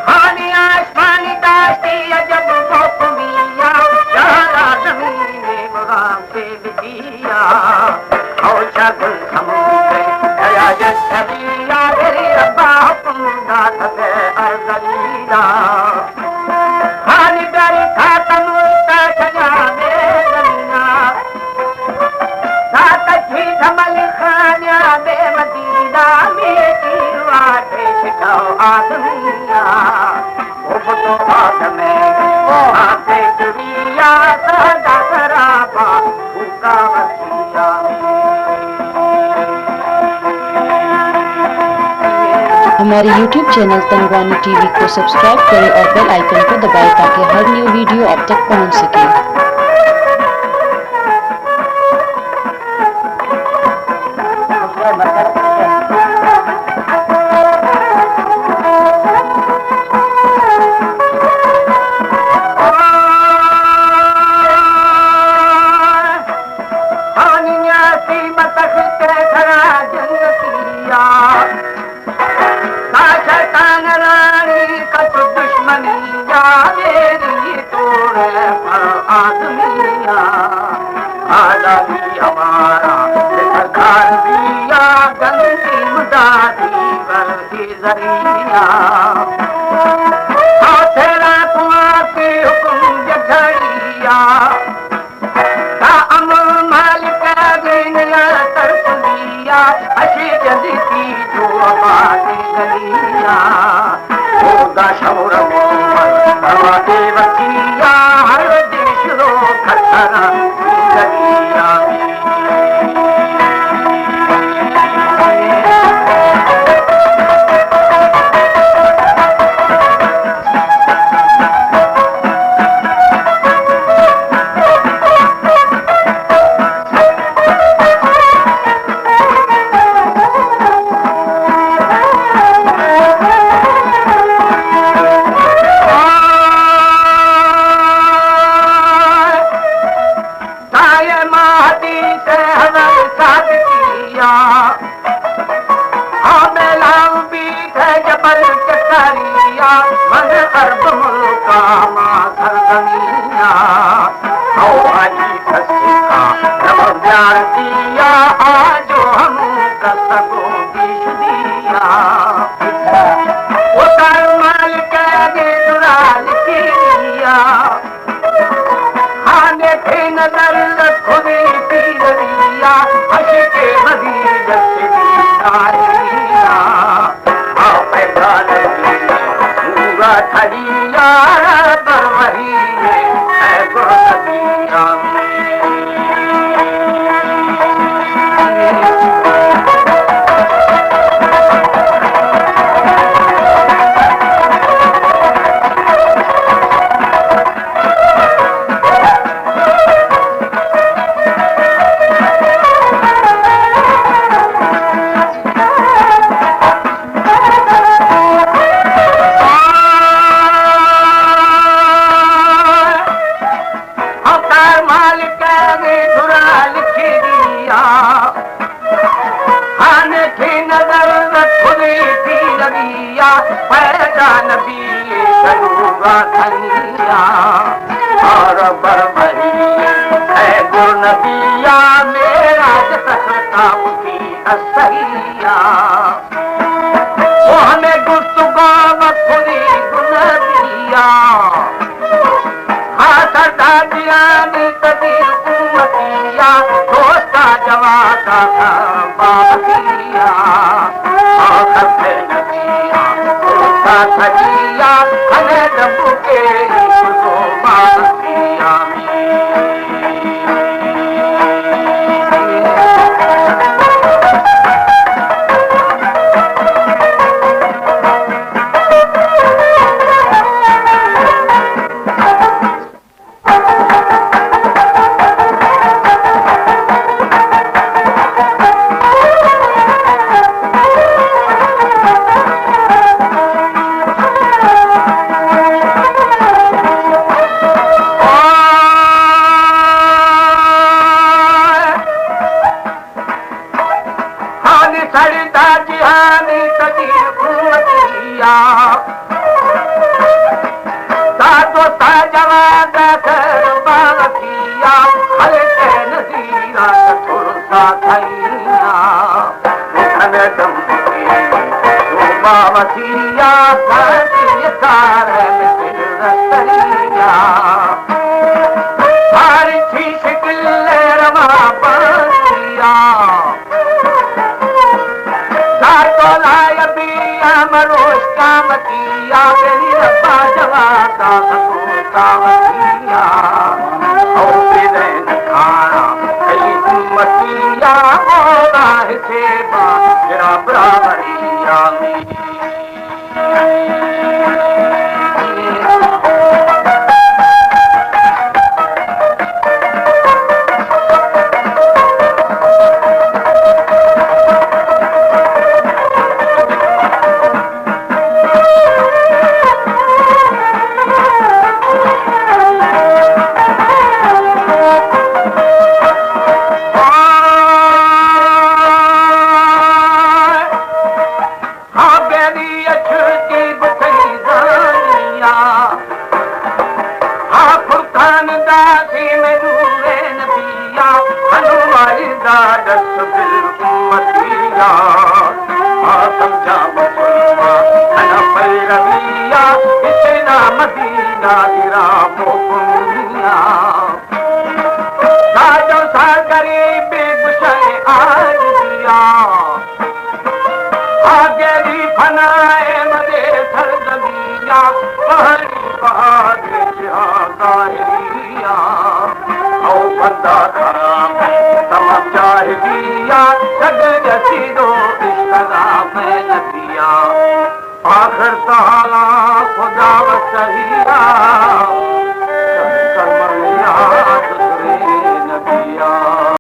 ہانی آسمانی داشتی عجب محکمی یا، شہر آدمی نے مرام سے لکھیا۔ او شاہ گل سمندر دیا جس دیا، میری ربا حکم دات ہے ارزلیلا۔ ہانی داری خاتم تا سجا میں زمینہ۔ دات جی دھمل خانیا بے مدینہ میں تیروا کے شکاو آدمیا۔ او بتو آدمے، آتے چڑیا سادا خرابا، بھوکا وسیا۔ ہمارے یوٹیوب چینل تنگوانی ٹی وی کو سبسکرائب کریں اور بیل آئیکن کو دبائیں تاکہ ہر نیو ویڈیو آپ تک پہنچ سکے۔ ہانی نیاسی متختے سرا جنتیا۔ دا شیطان رانی کت دشمنی یا، میری توڑے پر آدمیا۔ آزادی ہمارا سردار دیا، گندی مدادی ورزی ذریعہ۔ آ تیرا کمار کی حکم جگڑیا۔ تا امر مالک دین یا ترسلیا، اشی جلتی جو آبادی گلیا۔ او دا شور مور، ہوا کے وسیا، ہر دن شروع کھترا گلیا۔ دائم حدیث حضرت صادقیا۔ ہمیں لاؤ بیت ہے جبل چکریا، من عرب ملکا ما سرزمیا۔ او علی فسکا نمو بیار دیا، آجو ہم کسگو بیش دیا۔ اتر مالک دے درال کیا۔ خانے پہ نظر رکھنی پیریا، عشق مدینہ سے دیداریا۔ آ پیدا نبی نورا تھریا، بر وحی اے گل نبی آمین۔ اوتار مالک نے درا لکھی دیا۔ ہاں، نیکی نظر رکھنی پیریا، پیدا نبی سرورا تھیا۔ اور برمہی اے گل نبیا، میرا جتختا کی اسیا۔ وہ ہمیں گفتگو مکھنی گل نبیا۔ خاطر دادیانی تدی امتیا، دوستا جواتا بابتیا۔ آخر پہ نبیا، دوستا تدیا، ہمیں دبو کے کدو بابتیا۔ سیا، خلق نذیرا ترسا تھیا۔ ہمیں دم کی شوبا وسیا، ساتھی کار میں دل رسیا۔ ہر چی شکل روا بنیا۔ ساتولا یبی امروش قیامتیا، میری ربا جواب دا سکوتا وسیا۔ او بیدین کھانا کئی امتیا، مولا ہے سیبا میرا برابریا۔ ہاں، بیری اچھتی بتئی زانیا۔ ہاں، فرقان داتی میں نور نبیا، ہنوائی دا دس بل امتیا۔ ہاں، سمجھا مسلمان، انا پیرویا، اتنا مدینہ گرا موکنیا۔ ساجو سا غریب بشے آج دیا۔ آگری فنائے مدے سرزمیا، پہری پہاڑ جہاں ظاہریا۔ او بندہ خراب تمام جاہلیا، سگ رسیدو اشترا میں نبیا۔ آخر تہالا خدا وسیا،